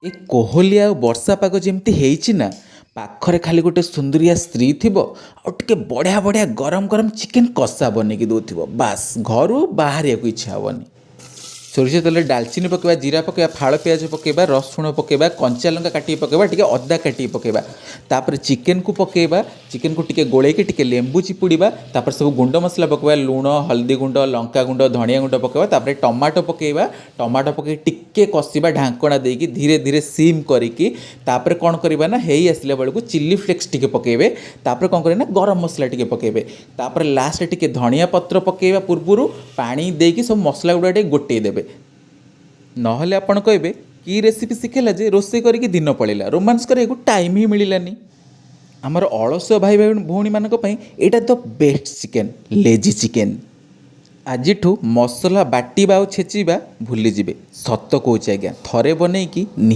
ଏ କୋହଲିଆ ଆଉ ବର୍ଷା ପାଗ ଯେମିତି ହେଇଛି ନା, ପାଖରେ ଖାଲି ଗୋଟେ ସୁନ୍ଦରିଆ ସ୍ତ୍ରୀ ଥିବ ଆଉ ଟିକେ ବଢ଼ିଆ ବଢ଼ିଆ ଗରମ ଗରମ ଚିକେନ୍ କଷା ବନେଇକି ଦେଉଥିବ, ବାସ୍, ଘରୁ ବାହାରିବାକୁ ଇଚ୍ଛା ହେବନି। ସୋରିଷ ତେଲରେ ଡାଲଚିନି ପକାଇବା, ଜିରା ପକାଇବା, ଫାଳ ପିଆଜ ପକାଇବା, ରସୁଣ ପକାଇବା, କଞ୍ଚା ଲଙ୍କା କାଟିକି ପକାଇବା, ଟିକେ ଅଦା କାଟିକି ପକାଇବା। ତାପରେ ଚିକେନକୁ ପକାଇବା। ଚିକେନକୁ ଟିକେ ଗୋଳେଇକି ଟିକେ ଲେମ୍ବୁ ଚିପୁଡ଼ିବା। ତାପରେ ସବୁ ଗୁଣ୍ଡ ମସଲା ପକାଇବା, ଲୁଣ, ହଳଦୀ ଗୁଣ୍ଡ, ଲଙ୍କା ଗୁଣ୍ଡ, ଧନିଆ ଗୁଣ୍ଡ ପକାଇବା। ତାପରେ ଟମାଟୋ ପକାଇବା। ଟମାଟୋ ପକାଇ ଟିକେ କଷିବା ଢାଙ୍କଣା ଦେଇକି ଧୀରେ ଧୀରେ ସିମ୍ କରିକି। ତାପରେ କ'ଣ କରିବା ନା, ହେଇ ଆସିଲା ବେଳକୁ ଚିଲି ଫ୍ଲେକ୍ସ ଟିକେ ପକାଇବେ। ତାପରେ କ'ଣ କରିବେ ନା, ଗରମ ମସଲା ଟିକେ ପକାଇବେ। ତାପରେ ଲାଷ୍ଟରେ ଟିକେ ଧନିଆ ପତ୍ର ପକାଇବା ପୂର୍ବରୁ ପାଣି ଦେଇକି ସବୁ ମସଲା ଗୁଡ଼ା ଟିକେ ଗୋଟେଇ ଦେବେ। ନହେଲେ ଆପଣ କହିବେ, କି ରେସିପି ଶିଖେଇଲା ଯେ ରୋଷେଇ କରିକି ଦିନ ପଳେଇଲା, ରୋମାନ୍ସ କରିବାକୁ ଟାଇମ୍ ହିଁ ମିଳିଲାନି। ଆମର ଅଳସୁଆ ଭାଇ ଭଉଣୀମାନଙ୍କ ପାଇଁ ଏଇଟା the best chicken, lazy chicken। ଆଜିଠୁ ମସଲା ବାଟିବା ଆଉ ଛେଚିବା ଭୁଲିଯିବେ। ସତ କହୁଛି ଆଜ୍ଞା, ଥରେ ବନେଇକି ନିହାତି